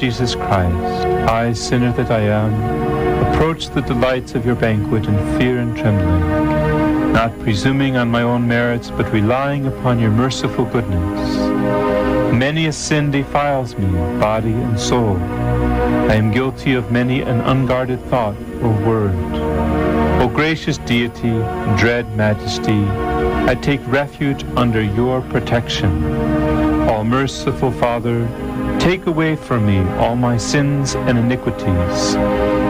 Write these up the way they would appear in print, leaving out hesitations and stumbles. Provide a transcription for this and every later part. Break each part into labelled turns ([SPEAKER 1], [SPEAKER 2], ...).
[SPEAKER 1] Jesus Christ, I, sinner that I am, approach the delights of your banquet in fear and trembling, not presuming on my own merits, but relying upon your merciful goodness. Many a sin defiles me, body and soul. I am guilty of many an unguarded thought or word. O gracious deity, dread majesty, I take refuge under your protection. All merciful Father, take away from me all my sins and iniquities.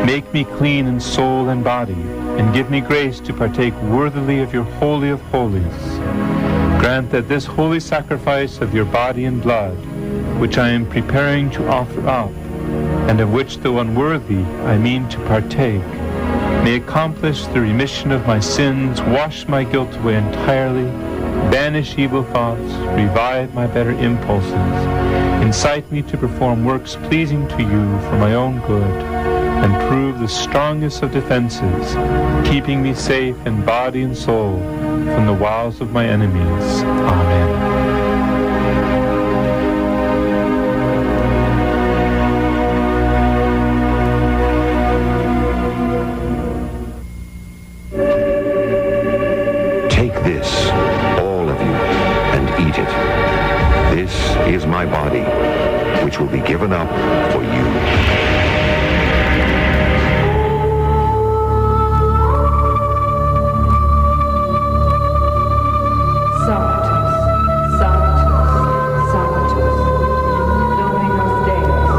[SPEAKER 1] Make me clean in soul and body, and give me grace to partake worthily of your holy of holies. Grant that this holy sacrifice of your body and blood, which I am preparing to offer up, and of which, though unworthy, I mean to partake, may accomplish the remission of my sins, wash my guilt away entirely, banish evil thoughts, revive my better impulses, incite me to perform works pleasing to you for my own good, and prove the strongest of defenses, keeping me safe in body and soul from the wiles of my enemies. Amen.
[SPEAKER 2] Take this, all of you, and eat it. This is my body, which will be given up for you.
[SPEAKER 3] Sanctus, Sanctus, Sanctus, Dominus Deus,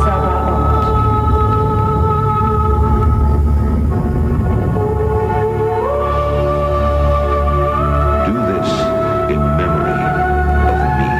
[SPEAKER 3] Sabaoth.
[SPEAKER 2] Do this in memory of me.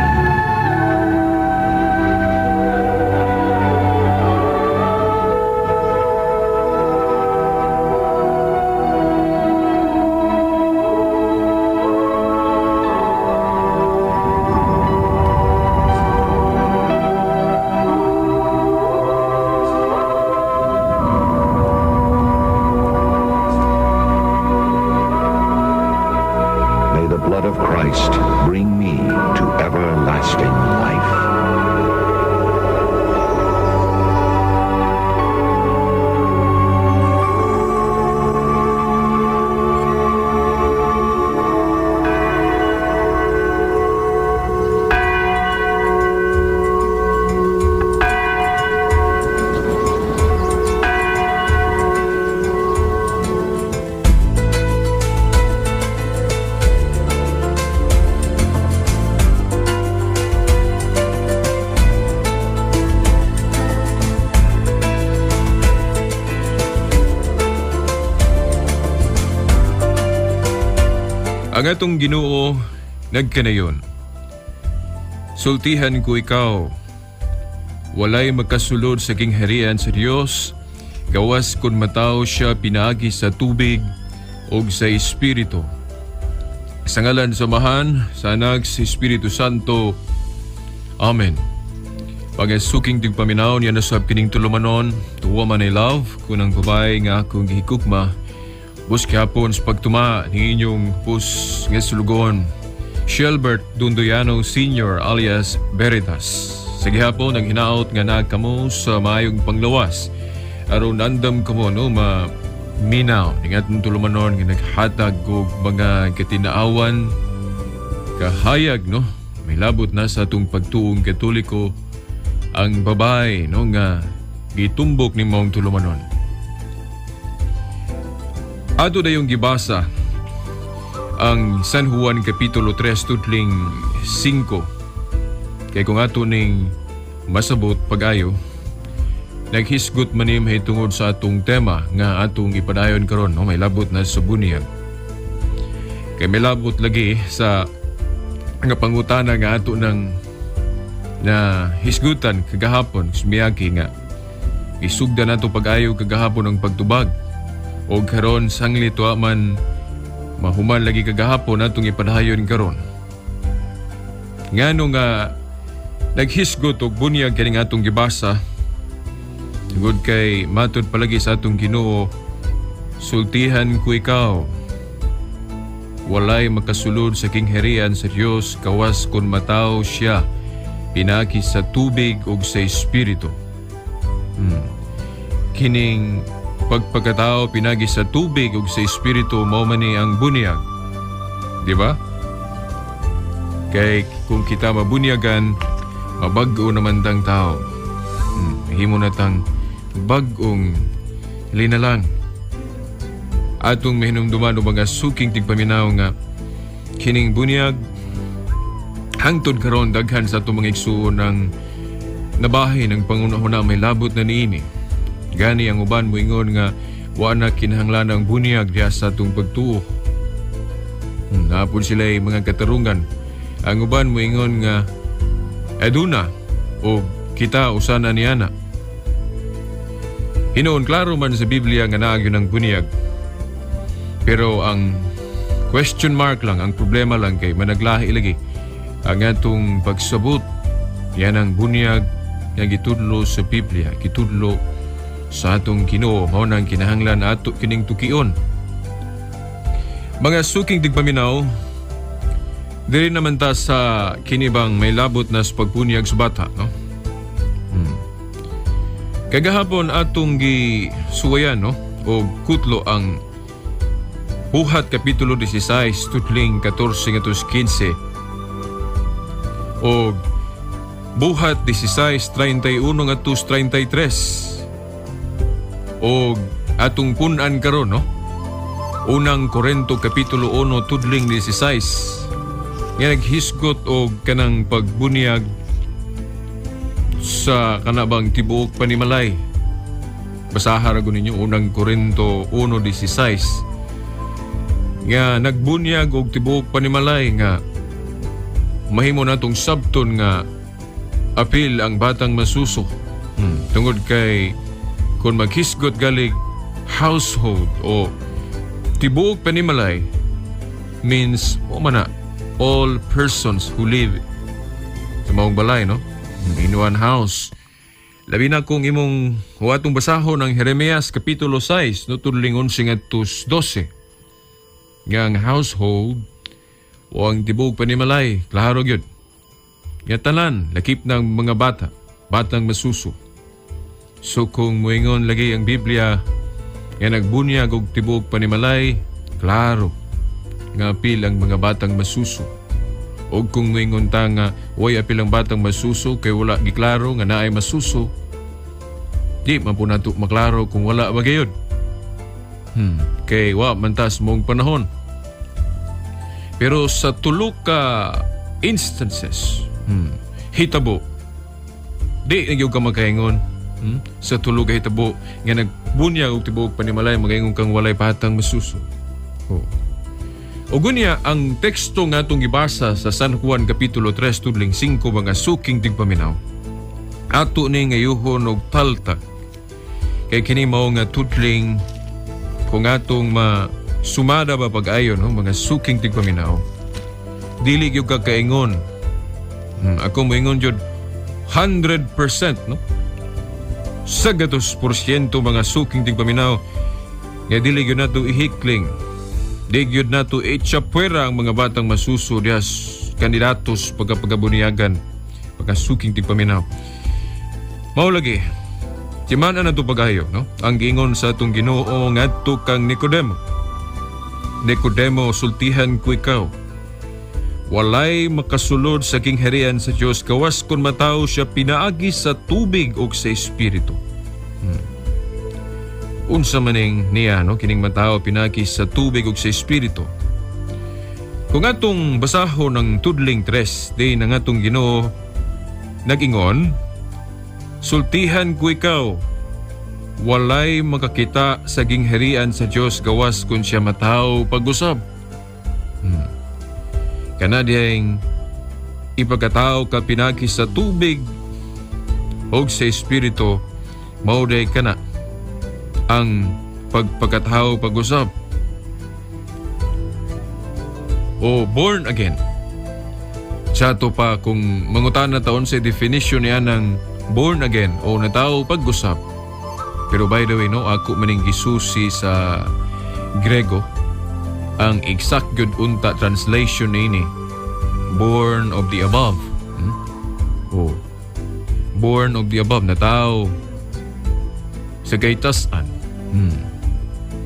[SPEAKER 2] May the blood of Christ bring me to everlasting life.
[SPEAKER 4] Ang atong Ginoo nagkanayon. Sultihan ko ikaw. Walay makasulod sa gingharian sa Dios, gawas kun matawo siya pinaagi sa tubig ug sa Espiritu. Sa ngalan sa Amahan, sa Anak, sa Espiritu Santo. Amen. Pagasuking tigpaminaw niya nasab kining tulumanon, tuwa man ay love, kun ang babae nga akong gihikugma, bus gihapon sa pagtuma ni inyong pus nga sulugon, Shelbert Dundoyano Sr. alias Veritas. Sa gihapon ang hinaot nga nagkamo sa maayong panglawas. Aron nandam kamo no ma minaw ning atong tulumanon nga naghatag og mga katinaawan kahayag no may labot na sa atong pagtuong Katoliko ang babae no nga gitumbok ni maong tulumanon. Ato dayong gibasa ang San Juan Kapitulo 3 tutling 5. Kay kung ato ning masabot pag-ayo, naghisgot man ni mahitungod sa atong tema nga atong ipadayon karon no, may labot na sa bunyag. Kay may labot lagi sa nga pangutana nga ato ng na hisgutan kagahapon sumiyaki nga isugda nato pag-ayo kagahapon ang pagtubag o karon sangli tuwa man mahuman lagi kagahapon atong ipadayon karon. Ngano nga naghisgot og bunyag kining atong gibasa tungod kay matud palagi sa atong Ginoo, sultihan ko ikaw, walay makasulod sa kingharian sa Dios gawas kun matawo siya Pinaagi sa tubig ug sa Espiritu. Kining pagpagkatao pinaagi sa tubig ug sa Espiritu, mao man ni ang bunyag. Di ba? Kay kung kita mabunyagan, mabag-o naman tang tao. Himo na tang bag-ong linalang. Atong mahinumduman, o mga suking tigpaminaw, nga kining bunyag, hangtod karon daghan sa atong mga igsuon ang nabahin ang panghunahuna may labot na niini. Gani ang uban moingon nga wa na kinahanglan ang bunyag diha sa atong pagtuo. Naa pod sila mga katarungan. Ang uban moingon nga aduna o kita usa na niana. Hinuon klaro man sa Biblia nga naa gyud ang bunyag. Pero ang question mark lang, ang problema lang kay managlahi lagi ang atong pagsabot yan ang bunyag nga gitudlo sa Biblia, gitudlo sa atong Ginoo. Mao nang kinahanglan ato kining tukion. Mga suking tigpaminaw, diri naman ta sa kinibang may labot na sa pagbunyag sa bata, no? Kagahapon atong gisuwayan, no? O kutlo ang Buhat Kapitulo 16 tutling 14 ngadto 15 o Buhat 16:31 ngadto 33 o atong pun-an karon, no? Unang Korento Kapitulo 1 tudling 16 nga naghisgot og kanang pagbunyag sa kanabang tibuok panimalay. Basaha ra ninyo Unang Korinto 1:16 nga nagbunyag og tibuok panimalay nga mahimo natong sabton nga apil ang batang masuso. Tungod kay kung maghisgot galig household o tibuok panimalay means o man na all persons who live sa maong balay, no? In one house. Labi na kung imong atong basahon ang Jeremias Kapitulo 6, no, tudling 11 ngadto 12. Nga ang household o ang tibuok panimalay, klaro gyud. Nga tanan, lakip ng mga bata, batang masuso. So kung muingon lagi ang Biblia nga nagbunyag og tibuok panimalay, klaro nga apil ang mga batang masuso. Og kung muingon ta nga way apil ang batang masuso kay wala giklaro nga naay masuso, di man po nato maklaro kung wala ba gayud. Kay wa man tas mong panahon. Pero sa tulo ka instances, hitabo, di na gyud ka makaingon. Sa tulo ka hitabo nga nagbunyag og tibuok panimalay, magaingon kang walay batang masuso. Oh. Ug unya ang teksto nga atong gibasa sa San Juan Kapitulo 3 tudling 5, mga suking tigpaminaw. Ato ni ngayuhon og taltak. Kay kini mao nga tudling kung atong ma sumada ba pag-ayo, no, mga suking tigpaminaw. Dili gyud ka kaingon. Ako moingon jud 100%, no? 100%, mga suking tigpaminaw, nga dili gyud nato ihikling. Di gyud nato itsapwera ang mga batang masuso diha kandidatos pagkapagabunyagan, pagkasuking tigpaminaw. Mao lagi, timan na to pag-ayo, no? Ang giingon sa atong Ginoo ngadto kang Nicodemo. "Nicodemo, sultihan ko ikaw. Walay makasulod sa gingharian sa Dios gawas kung matawo siya pinaagi sa tubig ug sa Espiritu." Unsa maning niya, no, kining matawo pinaagi sa tubig ug sa Espiritu? Kung atong basahon ng tudling 3, di na ngatong Ginoo nag-ingon, "Sultihan ko ikaw, walay makakita sa gingharian sa Dios gawas kung siya matawo pag-usab." Kana diyang ipagkatao ka pinagi sa tubig o sa Espiritu, mao day kana ang pagpagkatao pag-usab o born again. Sa ato pa kung mangutana taon sa definition niya ng born again o natao pag-usab. Pero by the way, no, ako maning gisusi sa Grego, ang exact gyud unta translation niini, born of the above. Oh. Born of the above na tao sa kaitas-an.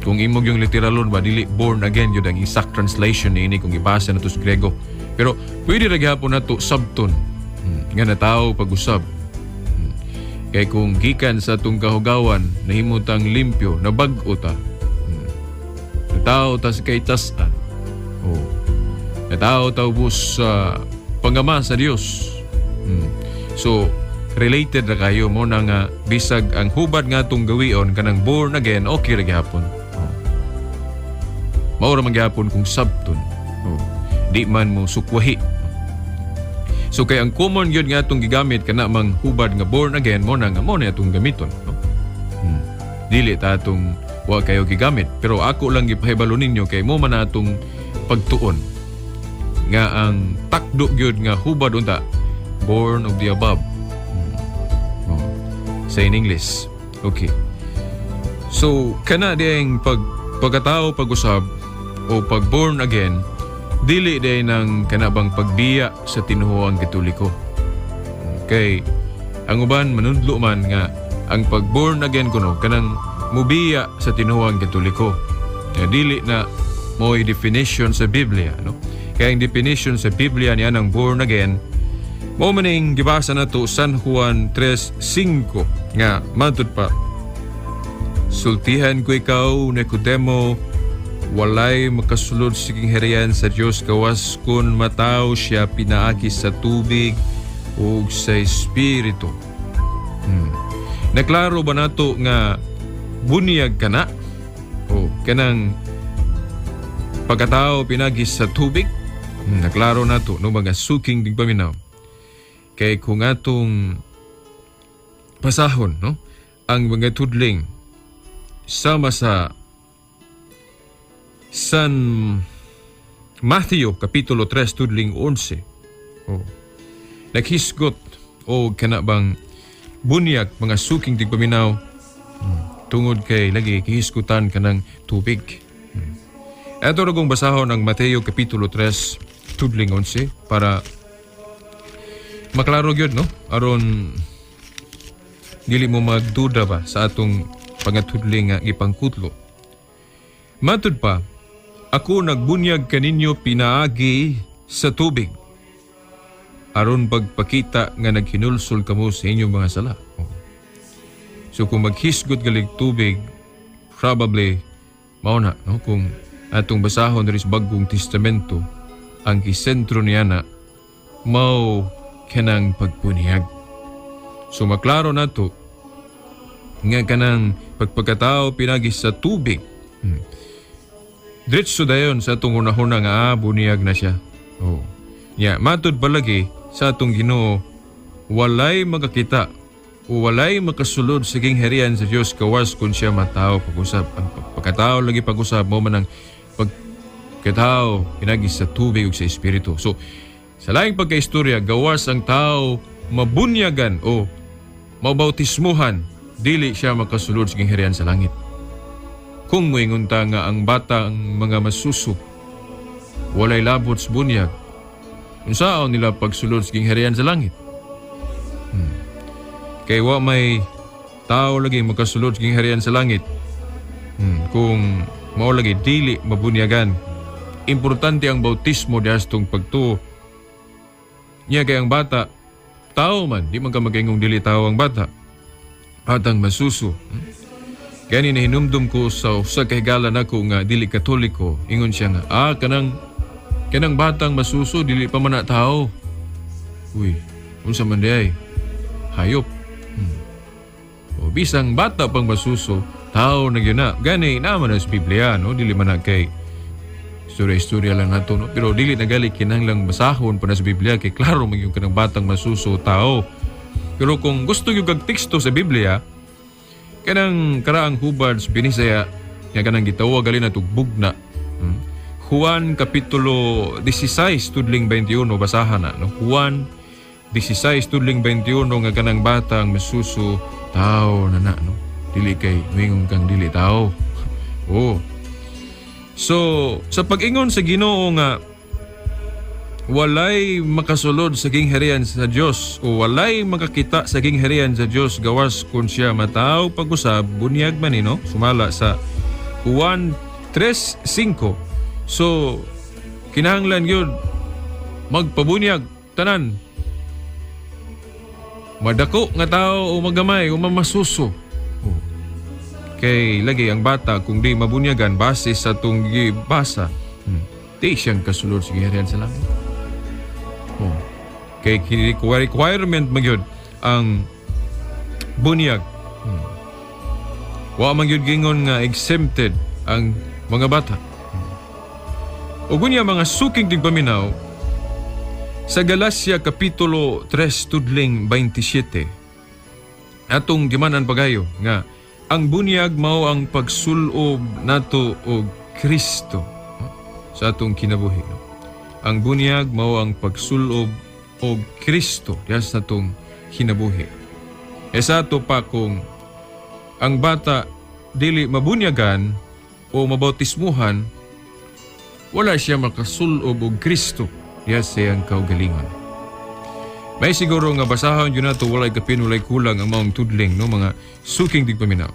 [SPEAKER 4] Kung imong yung literalon ba, dili born again yun ang exact translation niini kung ibasa na to sa Grego. Pero pwede ra gihapon nato sabton nga natao pag-usab. Kay kung gikan sa atong kahugawan, nahimutang limpyo, nabag-o ta. Natao ta sa kaitas-an. Oh. Natao ta ubos sa pangama sa Dios. So, related ra kayo mo na nga bisag ang hubad nga atong gawion kanang born again, okay ra gihapon. Oh. Mao ra man gihapon kung sabton. Oh. Di man mo sukwahi. So kay ang common gyud nga atong gigamit kana mang hubad nga born again, mo na nga mo na atong gamiton, no? Dili ta atong wa kayo gigamit, pero ako lang gipahibalo ninyo kay mo man na atong pagtuon nga ang takdo gyud nga hubad unta, born of the above. Oh. Sa in English. Okay. So kana diyang pagkatao pag-usab o pag born again, dili day ng kanabang pagbiya sa tinuoang Katoliko. Kay ang uban manudlo man nga ang pag born again kuno kanang mubiya sa tinuoang Katoliko. Nga dili na mo'y definition sa Biblia, no? Kaya ang definition sa Biblia niya ng born again mao man ning gibasa nato, San Juan 3:5, nga matud pa, "Sultihan ko ikaw, Nicodemo, walay makasulod sa gingharian sa Dios gawas kun matawo siya pinaagi sa tubig ug sa Espiritu." Naklaro ba nato nga bunyag kana? O kanang pagkatao pinagi sa tubig? Naklaro nato, no, mga suking tigpaminaw. Kay kung atong pasahon, no, ang mga tudling sama sa San Matthew Kapitulo 3 tudling 11. Oh. Naghisgot o kana bang bunyag, mga suking tigpaminaw, tungod kay lagi kihisgutan kanang tubig. Eto ra kong basahon ang Mateo Kapitulo 3 tudling 11 para maklaro gyud, no, aron dili mo magduda ba sa atong pangatudling nga gipangkutlo. Matud pa, "Ako nagbunyag kaninyo pinaagi sa tubig aron pagpakita nga naghinulsol kamo sa inyong mga sala." Oh. So kung maghisgot galig tubig, probably mao na, no, kung atong basahon diri sa Bagong Testamento, ang gisentro niya na mao kanang pagbunyag. So maklaro nato nga kanang pagpagkatao pinagi sa tubig. Diretso dayon sa atong hunahuna nga bunyag na siya. Oh. Nya, matud palagi sa atong Ginoo, "Walay makakita o walay makasulod sa gingharian sa Dios gawas kung siya matao pag-usab." Ang pagkatao lagi pag-usab mo man ang pagkatao pinagi sa tubig ug sa Espiritu. So, sa laing pagkaistorya, gawas ang tao mabunyagan o mabautismuhan, dili siya makasulod sa gingharian sa langit. Kung moingon ta nga ang bata, ang mga masuso, walay labot sa bunyag, unsaon nila pagsulod sa gingharian sa langit? Kay wa may tao lagi makasulod sa gingharian sa langit kung mao lagi dili mabunyagan. Importante ang bautismo diastong pagtuo. Nya kay ang bata, tao man, di man ka magaingong dili tao ang bata. Batang masuso. Gani nahinumdum ko sa usa ka higala nako nga dili Katoliko, ingon siya nga, kanang batang masuso, dili pa man na tao." Uy, unsa man diay? Hayop. O bisang bata pang masuso, tao na gyud na. Gani naman sa Biblia, no? Dili man na kay istorya-istorya lang nato, no? Pero dili na gali kinahanglang basahon pa na sa Biblia kay klaro man yung kanang batang masuso, tao. Pero kung gusto gyud kag teksto sa Biblia, kanang karaang hubad sa Binisaya nga kanang gitawag gali na bugna. Juan Kapitulo 16 tudling 21, basahan na, no? Juan 16 tudling 21 nga kanang batang masuso, tao na na, no? Dili kay moingon kang dili tao. Oh. So sa pag-ingon sa Ginoo nga Walay makasulod sa gingharian sa Dios o walay makakita sa gingharian sa Dios gawas kung siya mataw pag-usab, bunyag man ni, no? Sumala sa Juan 3:5. So kinahanglan yun magpabunyag tanan, madako nga tao o magamay o mamasuso. Oh. Kay lagi ang bata, kung di mabunyagan base sa atong gibasa, di siyang kasulod sa gingharian sa langit. Oh. Kay requirement magyud ang bunyag. Wa man gyud gingon nga exempted ang mga bata. Ug unya, mga suking tigpaminaw, sa Galacia Kapitulo 3 tudling 27, atong gimanan pagayo nga ang bunyag mao ang pagsulob nato og Kristo sa atong kinabuhi. No? Ang bunyag mao ang pagsulob og Kristo diha sa atong kinabuhi. E sa ato pa, kung ang bata dili mabunyagan o mabautismuhan, wala siya makasulob og Kristo diha sa iyang kaugalingon. May siguro nga basahon yun nato, walay kapin, walay kulang ang maong tudling, no, mga suking tigpaminaw.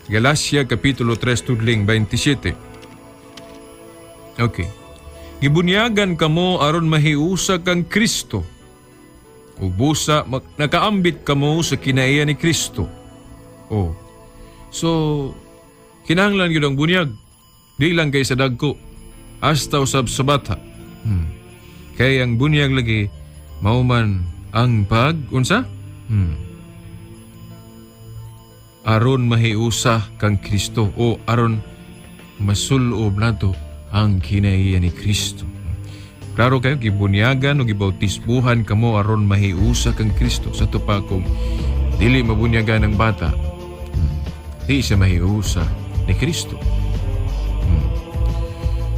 [SPEAKER 4] Galacia Kapitulo 3 tudling 27. Okay. Gibunyagan kamo aron mahiusa kang Kristo. Ug busa nakaambit kamo sa kinaiya ni Kristo. Oh. So kinahanglan gyud ang bunyag. Di lang kay sa dagko. Hasta usab sa bata. Kay ang bunyag lagi mao man ang pag unsa? Aron mahiusa kang Kristo o aron masulob nato ang kinaiya ni Kristo. Klaro kayo, gibunyagan o gibautismuhan kamo aron mahiusa kang Kristo. Sa ato pa, kung dili mabunyagan ang bata, di siya mahiusa ni Kristo.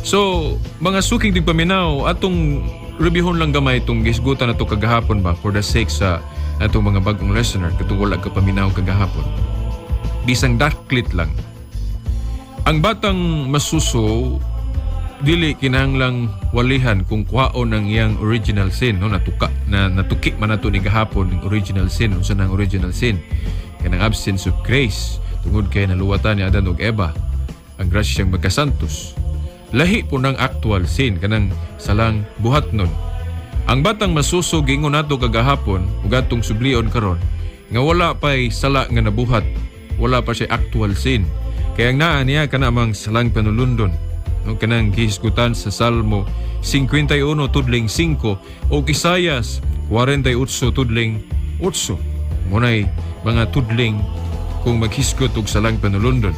[SPEAKER 4] So, mga suking tigpaminaw, atong reviewhon lang gamay itong gisgutan nato kagahapon ba, for the sake sa atong mga bagong listener katong wala ka paminaw kagahapon. Bisang daklit lang. Ang batang masuso, dili kinahanglang walihan kung kuhaon ang iyang original sin, no? Natuka na, natuki man nato ni gahapon ang original sin. Unsa nang original sin? Kanang absence of grace, tungod kay naluwatan ni Adan ug Eva ang grasyang magkasantos. Lahi po ng actual sin, kanang salang buhat nun. Ang batang masuso, gingon nato kagahapon ug atong sublion karon nga wala pa'y sala nga nabuhat, wala pa siya actual sin. Kaya ang naa niya kana mang salang panulundon, no, kanang gihisgutan sa Salmo 51 tudling 5 o Isayas 48 tudling 8. Munay mga tudling kung maghisgot og salang panulundon.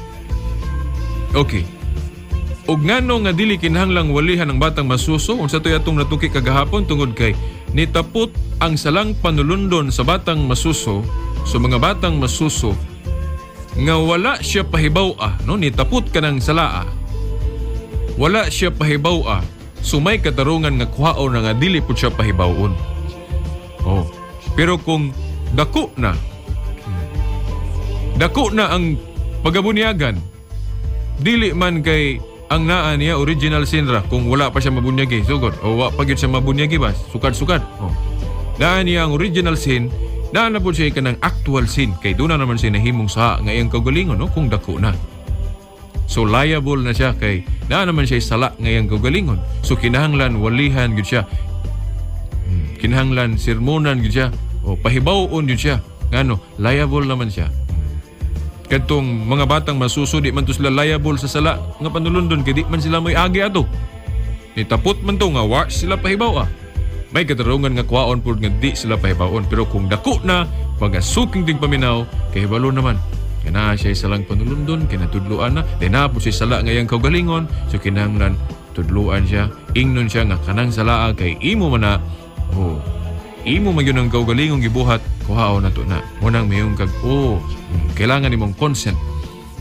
[SPEAKER 4] Okay. Ug ngano nga dili kinahanglang walihan ang batang masuso? Unsa to'y atong natuki kagahapon? Tungod kay nitapot ang salang panulundon sa batang masuso, so mga batang masuso nga wala siya pahibaw-a, no, nitapot kanang salaa. Wala siya pahibaw-a, so may katarungan nga kuhaon na nga dili pud siya pahibawon. Oh. Pero kung dako na, dako na ang pagabunyagan, dili man kay ang naa niya original sin ra kung wala pa siya mabunyagi, sugod o wa pa gyud siya mabunyagi ba, sukad-sukad. Oh. Naa niya ang original sin, naa na pud siya kanang actual sin kay doon na naman siya nahimong sa nga iyang kaugalingon, no, kung dako na. So liable na siya kay naa naman siya sala nga iyang kaugalingon. So kinahanglan walihan gyud siya. Kinahanglan sermonan gyud siya o pahibaw-on gyud siya. Ngano? Liable naman siya. Kadtong mga batang masuso, di man to sila liable sa sala nga panulundon kay di man sila mo'y agi ato. Nitapot man to nga wa sila pahibaw ah. May katarungan nga kuwaon pud nga di sila pahibawon, pero kung dako na, pagasuking ting paminaw, kay hibalo naman. Kaya siya salang panulundon, kinatudluan na, di na po siya sala ngayang kaugalingon, so kinahanglan tudluan siya, ingnon siya nga kanang salaa kay imo man na, oh, imo man yun ang kaugalingong gibuhat, kuhaon na to na. Munang mayong kag, oh, kailangan nimong consent,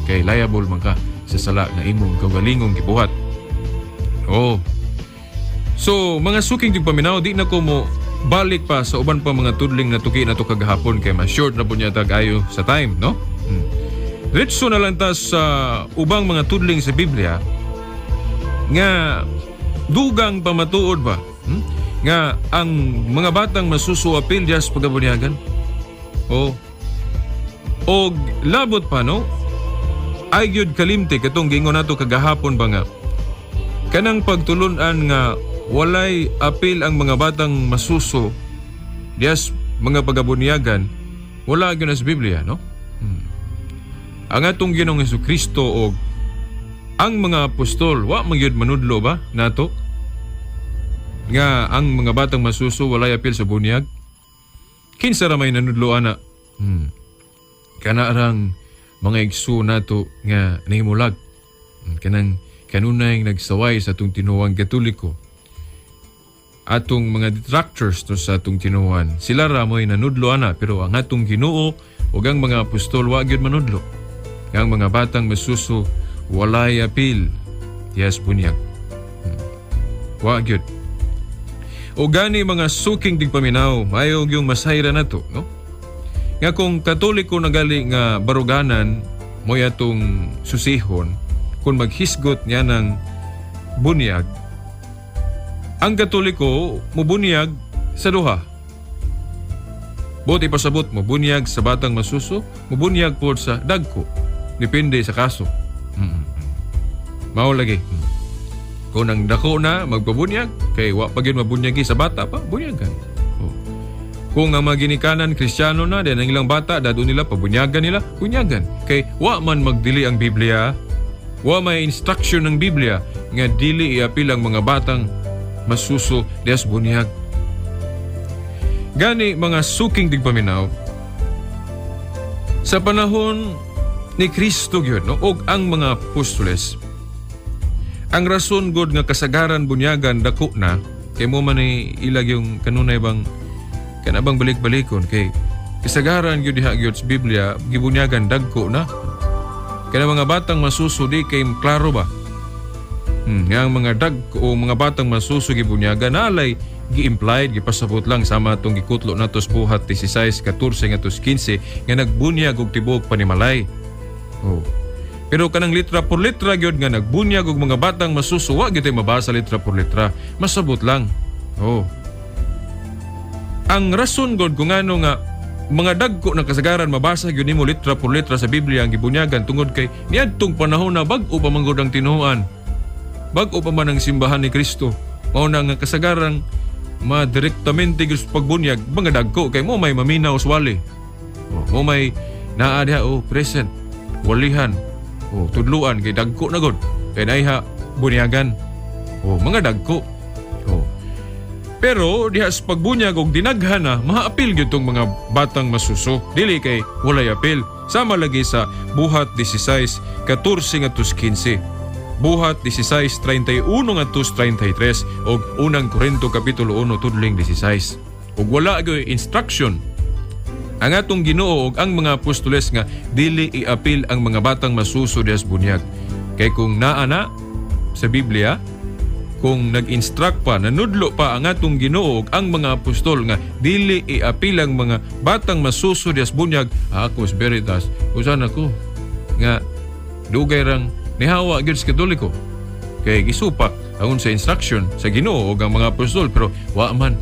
[SPEAKER 4] kay liable man ka sa sala nga imong kaugalingong gibuhat. Oh. So, mga suking tigpaminaw, di na ko mo balik pa sa uban pa mga tudling na tuki na to kagahapon kay mas short na po niya tag ayo sa time, no? Diretso na lang ta sa ubang mga tudling sa Biblia nga dugang pamatuod ba? Nga ang mga batang masuso apil diya sa pagabunyagan. Oh. Og labot pa, no? Ay gyud kalimti katong giingon nato kagahapon ba nga kanang pagtulunan nga walay apil ang mga batang masuso diyas mga pagabunyagan, wala gyud na sa Biblia, no? Ang atong Ginoong Kristo og ang mga apostol wa man gyud manudlo ba nato nga ang mga batang masuso walay apil sa bunyag? Kinsa ra may nanudlo ana? Kana rang mga igsoon nato nga nahimulag. Kanang kanunay nagsaway sa atong tinuohang Katoliko. Atong mga detractors to sa atong tinuohan. Sila ra mo'y nanudlo ana, pero ang atong Ginoo ug ang mga apostol wa gyud manudlo nga ang mga batang masuso walay apil diyas bunyag. Wa gyud. O gani, mga suking tigpaminaw, maayo yung masayra nato, no? Nga kung Katoliko na gali nga baruganan mo'y atong susihon, kung maghisgot niya ng bunyag, ang Katoliko mubunyag sa duha. Buot ipasabot, mubunyag sa batang masuso, mubunyag po sa dagko. Depende sa kaso. Mao lagi. Kung ang dako na magpabunyag, kay wa pa gyud mabunyagi sa bata pa, bunyagan. Oh. Kung ang mga ginikanan Kristiyano na, then ang ilang bata, dado nila, pabunyagan nila, bunyagan. Kay wa man magdili ang Biblia, wa may instruction ng Biblia nga dili iapil ang mga batang masuso dias bunyag. Gani, mga suking tigpaminaw, sa panahon ni Kristo gyud, no, og ang mga apostoles, ang rason god nga kasagaran bunyagan dako na kay mo man ni ilag yung kanunay bang kana bang balik-balikon, kay kasagaran gyud diha gyud sa Biblia gibunyagan dagko na. Kana mga batang masuso di kay klaro ba? Nga ang mga dag o mga batang masuso gibunyagan, nalay gi-implied, gipasabot lang, sama atong gikutlo nato sa Buhat 16:14 ngadto 15 nga nagbunyag og tibuok panimalay. Oh. Pero kanang litra por litra gyud nga nagbunyag og mga batang masuso, wa gyud mabasa litra por litra. Masabot lang. Oh. Ang rason god kung ano nga mga dagko ng kasagaran mabasa gyud nimo litra por litra sa Biblia ang gibunyagan, tungod kay niadtong panahon na bag-o pa man gud ang tinuohan. Bag-o pa man ang simbahan ni Kristo. Mao na nga kasagaran madirektamente gyud sa pagbunyag mga dagko kay mo may maminaw sa wali. Oh, mo may naa diha, oh, present walihan oh, tudluan, kay dagko na gud kay naiha bunyagan. Oh, mga dagko. Oh. Pero diha sa pagbunyag og dinaghan na, maapil gyud tong mga batang masuso. Dili kay walay apil. Sama lagi sa Buhat 16:14 ngadto 15. Buhat 16:31 ngadto 33 og Unang Korinto kapitulo 1 tudling 16. Ug wala gyud instruction ang atong Ginoo ug ang mga apostoles nga dili iapil ang mga batang masuso diha sa bunyag. Kay kung naa na sa Biblia, kung nag-instruct pa, nanudlo pa ang atong Ginoo ug ang mga apostol nga dili iapil ang mga batang masuso diha sa bunyag, ako Veritas, usan ako nga dugay rang nihawa gyud sa Katoliko. Kay gisupak ang sa instruction sa Ginoo ug ang mga apostol, pero wa man.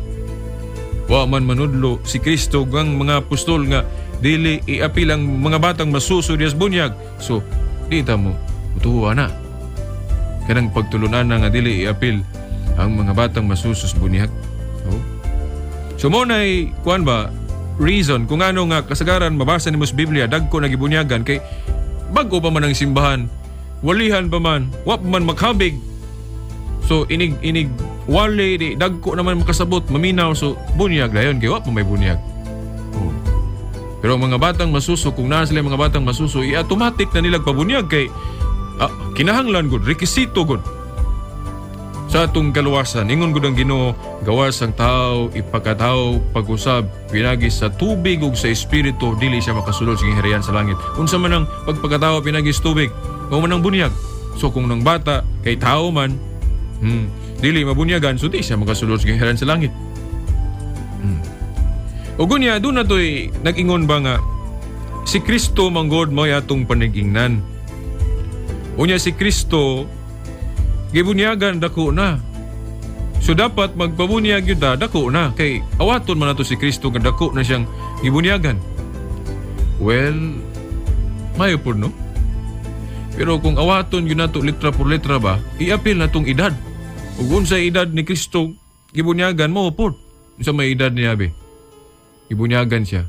[SPEAKER 4] Wa man manudlo si Kristo ug ang mga apostol nga dili iapil ang mga batang masuso diha sa bunyag. So, di ta mo mutuo na. Kanang pagtulunan na nga dili iapil ang mga batang masuso sa bunyag. Oh. So mo nay kuan ba, reason kung ano nga kasagaran mabasa nimo sa Biblia dagko na gibunyagan, kay bag-o pa man ang simbahan, walihan pa man, wa pa man makabig. So inig inig wali di dagko naman makasabot, maminaw, so bunyag dayon kay wa pa may bunyag. Oh. Pero ang mga batang masuso, kung naa sila mga batang masuso, i-automatic na nila pabunyag kay kinahanglan gud, rekisito gud sa atong kaluwasan. Ingon gud ang Ginoo, gawas ang tao ipakataw pag-usab pinagi sa tubig ug sa espiritu, dili siya makasulod sa gingharian sa langit. Unsa man ang pagpakatawo pinagi sa tubig? Mao man ang bunyag. So kung nang bata kay tao man, dili mabunyagan, so di siya makasulod sa gingharian sa langit. Ug unya doon na to'y nag-ingon ba nga si Kristo manggod mo atong panigingnan. Unya si Kristo gibunyagan dako na. So dapat magpabunyag yun ta, dako na. Kay awaton man nato si Kristo nga dako na siyang gibunyagan. Well, mayo po, no? Pero kung awaton yun nato litra por letra ba, iapil na tong edad. Ug unsay edad ni Kristo gibunyagan mo pod. Unsa may edad niya be? Gibunyagan siya.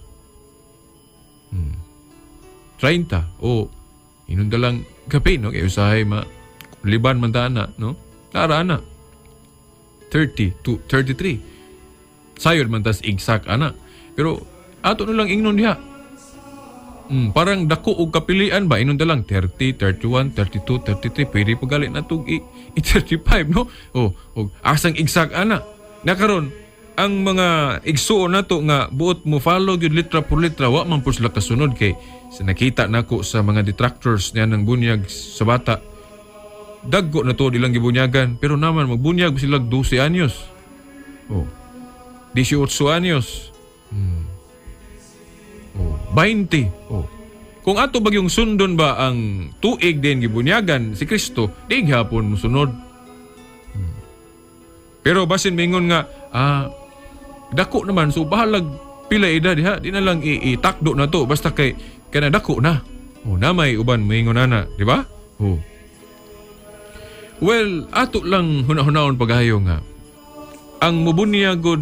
[SPEAKER 4] 30 o inunda lang gabi, no? Kay usahay ma liban man ta ana, no? Tara ana. 30 to 33. Sayod man tas exact ana. Pero ato na lang ingnon diha. Parang dako og kapilian ba, inon lang 30, 31, 32, 33, pwede pa gali na tug i 35, no? Oh, og asang exact ana. Nakaron ang mga igsuon nato nga buot mo follow gyud litra por letra, wa man pud sila kasunod kay sa nakita nako sa mga detractors niya ng bunyag sa bata, dagko na to ilang gibunyagan, pero naman magbunyag sila 12 anyos. Oh. 18 anyos. Oh, 20. Oh. Kung ato bagyong sundon ba ang tuig din gibunyagan si Kristo, di gihapon mosunod. Pero basin mingon nga dako naman, so bahalag pila edad diha, di na lang itakdo na to basta kay kana dako na. Oh, na may uban moingon ana, di ba? Oh. Well, ato lang huna-hunaon pagayo nga ang mubunyagod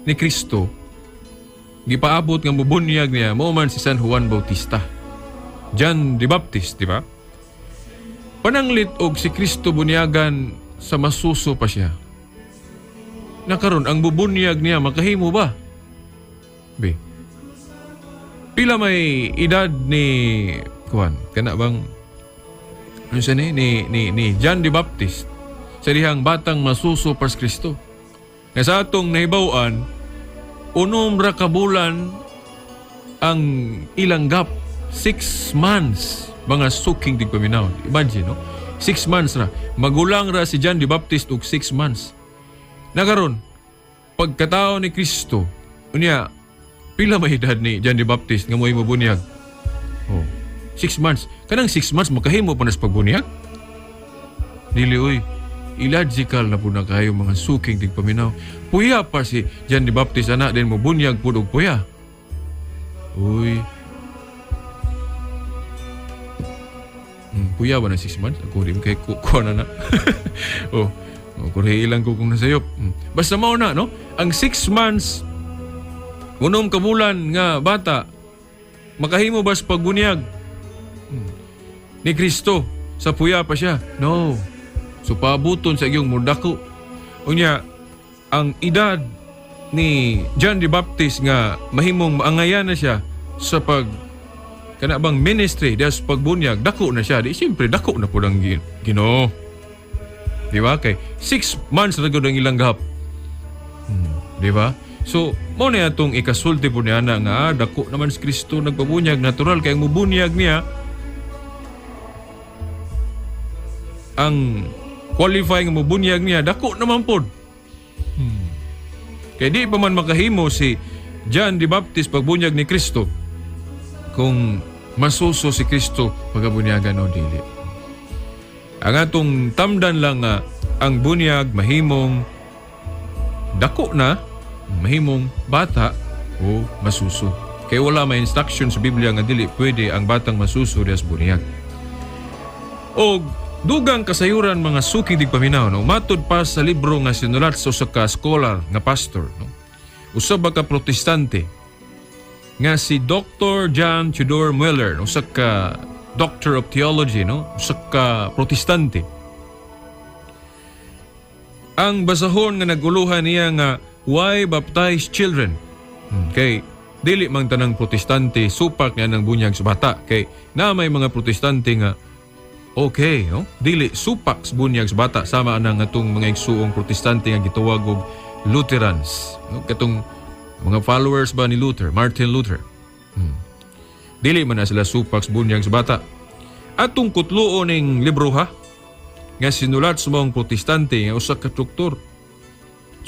[SPEAKER 4] ni Kristo, gipaabot nga mubunyag niya mao man si San Juan Bautista. John the Baptist, di ba? Pananglit og si Kristo bunyagan sa masuso pa siya. Nakaron ang bubunyag niya makahimo ba? Be. Pila may edad ni kuan kana bang ano siya ni John the Baptist sa dihang batang masuso pas Kristo? Nga sa atong nahibaw-an, 6 ra ka bulan ang ilang gap, 6 months, mga suking tigpaminaw. Imagine, no? 6 months ra. Magulang ra si John the Baptist og 6 months. Nakaron, pagkatao ni Kristo, unya, pila may edad ni John the Baptist nga mo'y mabunyag? Oh, 6 months. Kanang 6 months, makahimo pa na sa pagbunyag? Dili, oy. Illogical na po na kayo, mga suking tigpaminaw. Puya pa si John the Baptist ana din mo bunyag pud og puya. Uy. Puya ba na 6 months? Ako rin kay kuha na na. Oh, kurhi lang ko kung nasayop. Basta mao na, no? Ang 6 months, 6 ka bulan nga bata, makahimo ba sa pagbunyag ni Kristo sa puya pa siya? No. So paabuton sa iyong mudako. Unya, ang edad ni John the Baptist nga mahimong maangayan na siya sa pag kana bang ministry diha sa pagbunyag, dako na siya. Di siyempre dako na pud ang Ginoo. Di ba? Kay 6 months ra gud ang ilang gap. Di ba? So, mo na atong ikasulti po niya na nga dako naman si Kristo nagpabunyag, natural kay ang mubunyag niya, ang qualify nga mubunyag niya, dako naman pod. Kay di pa man makahimo si John the Baptist pagbunyag ni Kristo kung masuso si Kristo pagabunyagan o dili. Ang atong tamdan lang nga ang bunyag mahimong dako na, mahimong bata o masuso. Kay wala may instruction sa Biblia nga dili pwede ang batang masuso diha sa bunyag. Og dugang kasayuran, mga suking tigpaminaw, no, matud pa sa libro nga sinulat sa usa ka scholar nga pastor, no. Usa ba ka Protestante nga si Dr. John Theodore Mueller, no, usa ka Doctor of Theology, no, usa ka Protestante. Ang basahon nga naguluhan niya nga "Why Baptize Children?" Kay dili mang tanang Protestante supak nga ng bunyag sa bata, kay na may mga Protestante nga okay, no? Dili supak sa bunyag sa bata, sama anang atong mga igsuong Protestante nga gitawag og Lutherans, no? Katong mga followers ba ni Luther, Martin Luther. Dili man na sila supak sa bunyag sa bata. Atong kutluon ning libro ha nga sinulat sa mga Protestante nga usa ka doktor.